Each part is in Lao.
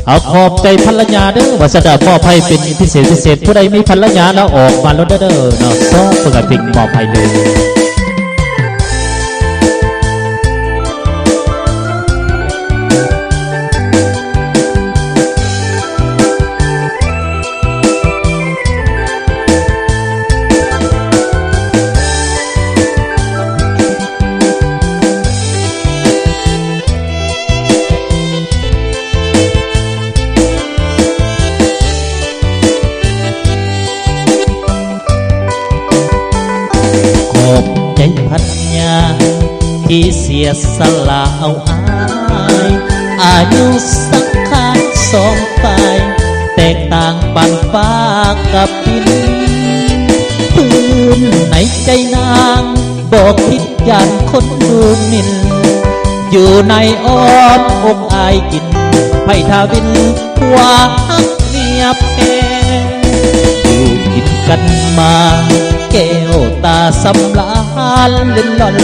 ເອົາ ຂອບໃຈພັນລະຍາເດີ ວ່າຊັ້ນເດີ ມອບໃຫ້ເປັນພິເສດ ພິເສດ ຜູ້ໃດມີພັນລະຍາແລ້ວອອກມາໂລດເດີເນາະ ຊອບເພິ່ນກະເປັນມອບໃຫ້ເລີຍ. ຂອບໃຈພັນຍາ ທີ່ເສຍສະຫຼະເອົາອາຍ ອາຍຸສັງຂານສອງຝ່າຍ ແຕກຕ່າງປານຟ້າກັບດິນ ພື້ນໃນໃຈນາງ ບໍ່ຄິດຢ້ານຄົນດູໝິ່ນ ຢູ່ໃນອ້ອມອົກອາຍກິນ ໃຜຖ້າວິນ ຜົວຮັກເມຍແພງ ຢູ່ກິນກັນມາ ແກ້ວຕາສຳລານເຫຼັ້ນລ່ອນ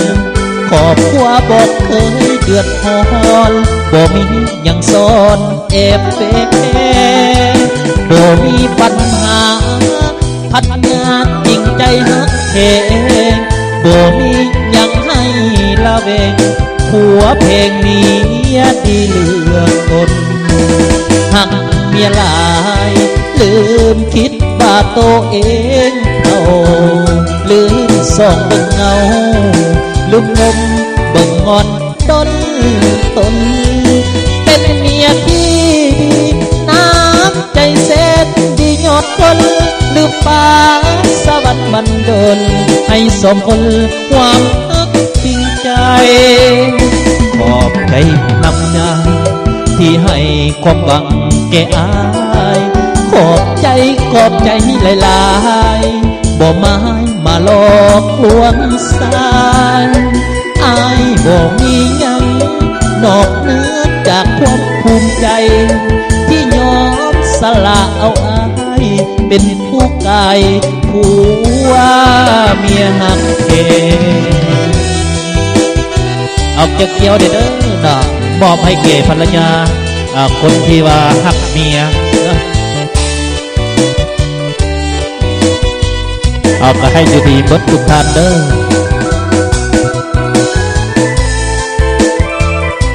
ຄອບຄົວບໍ່ເຄີຍເດືອດຮ້ອນ ບໍ່ມີຫຍັງຊ້ອນແອບແຝງ ບໍ່ມີບັນຫາ ພັນຍາຈິງໃຈຮັກແທ້ ບໍ່ມີຫຍັງໃຫ້ລະແວງ ຜົວແພງເມຍດີເຫຼືອລົ້ນ ຮັກເມຍຫຼາຍ ລືມຄິດວ່າໂຕເອງເຖົ້າ ລືມສ່ອງເບິ່ງເງົາ ລືມງົມເບິ່ງງ່ອນ ດົນຕົນ ເປັນເມຍທີ່ດີ ນ້ຳໃຈແສນດີຍອດຄົນ ຫຼືປ່າສະຫວັນບັນດົນ ໃຫ້ສົມຜົນຄວາມຮັກຈິງໃຈ ຂອບໃຈນຳນາ ທີ່ໃຫ້ຄວາມຫວັງແກ່ອາຍ ຂອບໃຈ ຂອບໃຈຫຼາຍໆ ບໍ່ມາຍມາຫຼອກລວງສາຍ ອາຍບໍ່ມີຫຍັງນອກເໜືອຈາກຄວາມພູມໃຈ ທີ່ຍອມສະຫຼະເອົາອາຍ ເປັນຄູ່ກາຍຜົວເມຍຮັກແທ້ ເອົາ ກຽວໆ ເດີເນາະ ມອບໃຫ້ແກ່ພັນລະຍາ ອາ ຄົນທີ່ວ່າຮັກເມຍເນາະ ເອົາ ກະໃຫ້ຢູ່ດີເບິດທຸກທ່ານເດີ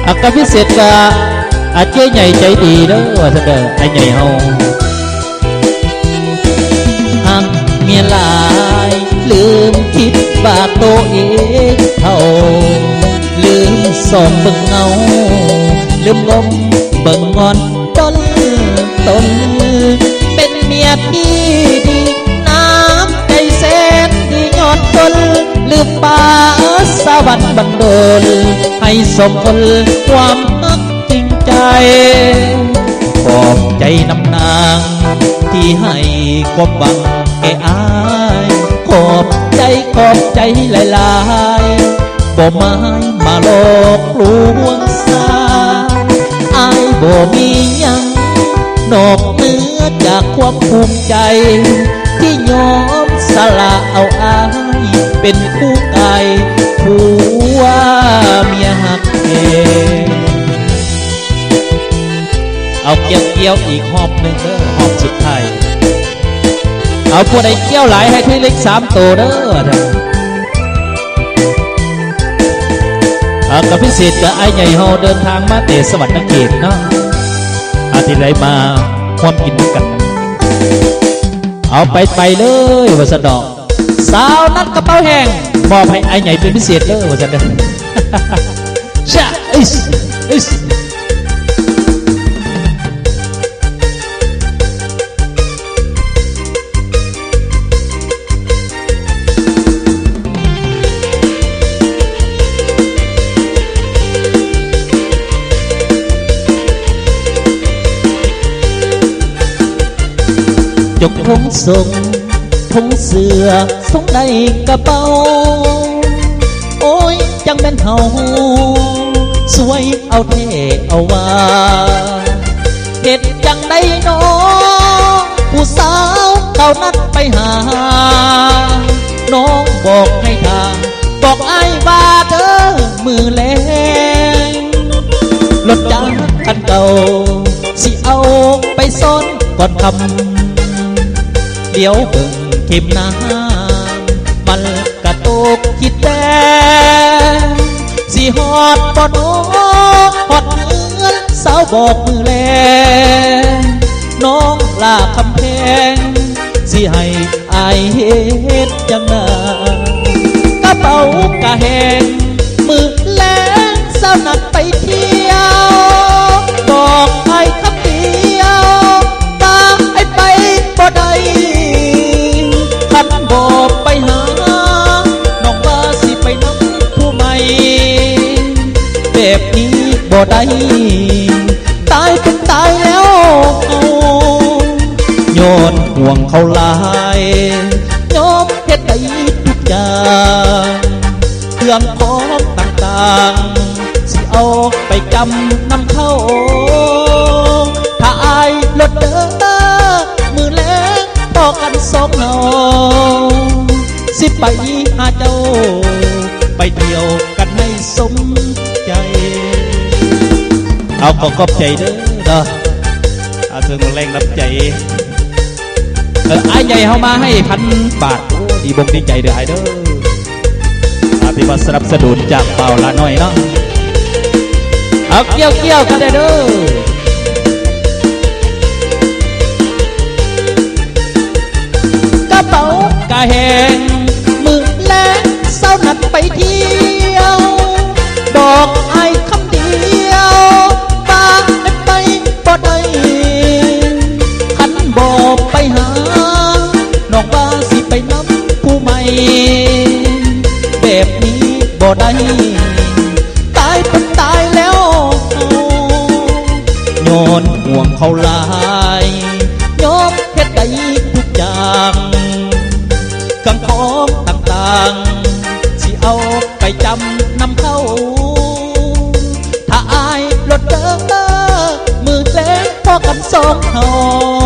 ອາ ກະພິເສດກະ ອາ ເຈ້ໃຫຍ່ໃຈດີເດີ ວ່າຊັ້ນເດີ ອ້າຍໃຫຍ່ເຮົາ ຮັກເມຍຫຼາຍ ລືມຄິດວ່າໂຕເອງເຖົ້າ ລືມສ່ອງເບິ່ງເງົາ ລືມງົມເບິ່ງງ່ອນ ດົນຕົນ ເປັນເມຍທີ່ດີ ນ້ຳໃຈແສນດີຍອດຄົນ ລືມປ່າສະຫວັນບັນດົນ ໃຫ້ສົມຜົນຄວາມຮັກຈິງໃຈ ຂອບໃຈນຳນາງ ທີ່ໃຫ້ຄວາມຫວັງແກ່ອາຍ ຂອບໃຈ ຂອບໃຈຫຼາຍໆ ບໍ່ມາຍມາຫຼອກລວງສາຍ ອາຍບໍ່ມີຫຍັງນອກເໜືອຈາກຄວາມພູມໃຈ ທີ່ຍອມສະຫຼະເອົາອາຍ ເປັນຄູ່ກາຍຜົວເມຍຮັກແທ້ ເອົາ ກຽວໆ ອີກຮອບໜຶ່ງເດີ ຮອບສຸດທ້າຍ ເອົາ ຜູ້ໃດກຽວຫຼາຍໃຫ້ຖືເລກສາມໂຕເດີ ເອົາ ກະພິເສດກະອ້າຍໃຫຍ່ເຮົາເດີນທາງມາແຕ່ສະຫວັນນະເຂດເນາະ ອາ ທີ່ໄດ້ມາຮ່ວມກິນນຳກັນ ເອົາ ໄປ ໄປເລີຍ ວ່າຊັ້ນເນາະ ສາວນັດກະເປົາແຫ້ງ ມອບໃຫ້ອ້າຍໃຫຍ່ເປັນພິເສດເລີຍ ວ່າຊັ້ນເດີ ຊະ ອິສ ອິສ ຈົກຖົງສົ່ງ ຖົງເສື້ອ ຖົງໃນກະເປົາ ໂອ້ຍ ຈັ່ງແມ່ນເຮົາ ສວຍເອົາແທ້ເອົາວ່າ ເຮັດຈັ່ງໃດນໍ ຜູ້ສາວເກົ່ານັ້ນໄປຫາ ນ້ອງບອກໃຫ້ທ່າ ບອກອ້າຍວ່າເດີມື້ແລງ ລົດຈັກຄັນເກົ່າ ຊິເອົາໄປຊ້ອນກ່ອນຄ່ຳ ຫຼຽວເບິ່ງເຂັມນ້ຳ ມັນກະຕົກຄິດແຕ່ ຊິຮອດບໍ່ນໍ ຮອດເຮືອນສາວບອກມື້ແລງ ນ້ອງຫຼ້າຄຳແພງ ຊິໃຫ້ອ້າຍເຮັດຈັ່ງໃດ ກະເປົາກະແຫ້ງ ມື້ແລງສາວນັດໄປທ່ຽວ ບອກອ້າຍຄຳດຽວ ວ່າອ້າຍໄປບໍ່ໄດ້ ຄັນບໍ່ໄປຫາ ນ້ອງວ່າຊິໄປນຳຜູ້ໃໝ່ ແບບນີ້ບໍ່ໄດ້ ຕາຍເປັນຕາຍແລ້ວເຮົາ ຍ້ອນຫ່ວງເຂົາຫຼາຍ ຍອມເຮັດໄດ້ທຸກຢ່າງ ເຄື່ອງຂອງຕ່າງໆ ຊິເອົາໄປຈຳນຳເຂົາ ຖ້າອ້າຍລົດເດີ ມື້ແລງພໍ້ກັນສອງເຮົາ ຊິໄປຫາເຈົ້າ ໄປທ່ຽວກັນໃຫ້ສົມໃຈ ເອົາ ຂໍຂອບໃຈເດີເນາະ ອາ ເຊິ່ງແຮງນຳໃຈ ເອີ ອ້າຍໃຫຍ່ເຮົາມາໃຫ້ພັນບາດ ໂອ້ ດີບົກດີໃຈເດີອ້າຍເດີ ອາ ທີ່ວ່າສະໜັບສະໜູນຈາກບ່າວຫຼ້ານ້ອຍເນາະ ເອົາ ກ່ຽວໆກັນແດ່ເດີ ກະເປົາກະແຫ້ງ ມື້ແລງສາວນັດໄປທ່ຽວ ບອກອ້າຍຄຳດຽວ ວ່າໄປບໍ່ໄດ້ ຄັນບໍ່ໄປຫາ ນ້ອງວ່າຊິໄປນຳຜູ້ໃໝ່ ແບບນີ້ບໍ່ໄດ້ ຕາຍເປັນຕາຍແລ້ວ ຍ້ອນຫ່ວງເຂົາຫຼາຍ ຍອມເຮັດໄດ້ທຸກຢ່າງ ເຄື່ອງຂອງຕ່າງໆ ຊິເອົາໄປຈຳນຳເຂົາ ຖ້າອ້າຍລົດເດີ ມື້ແລງພໍ້ກັນສອງເຮົາ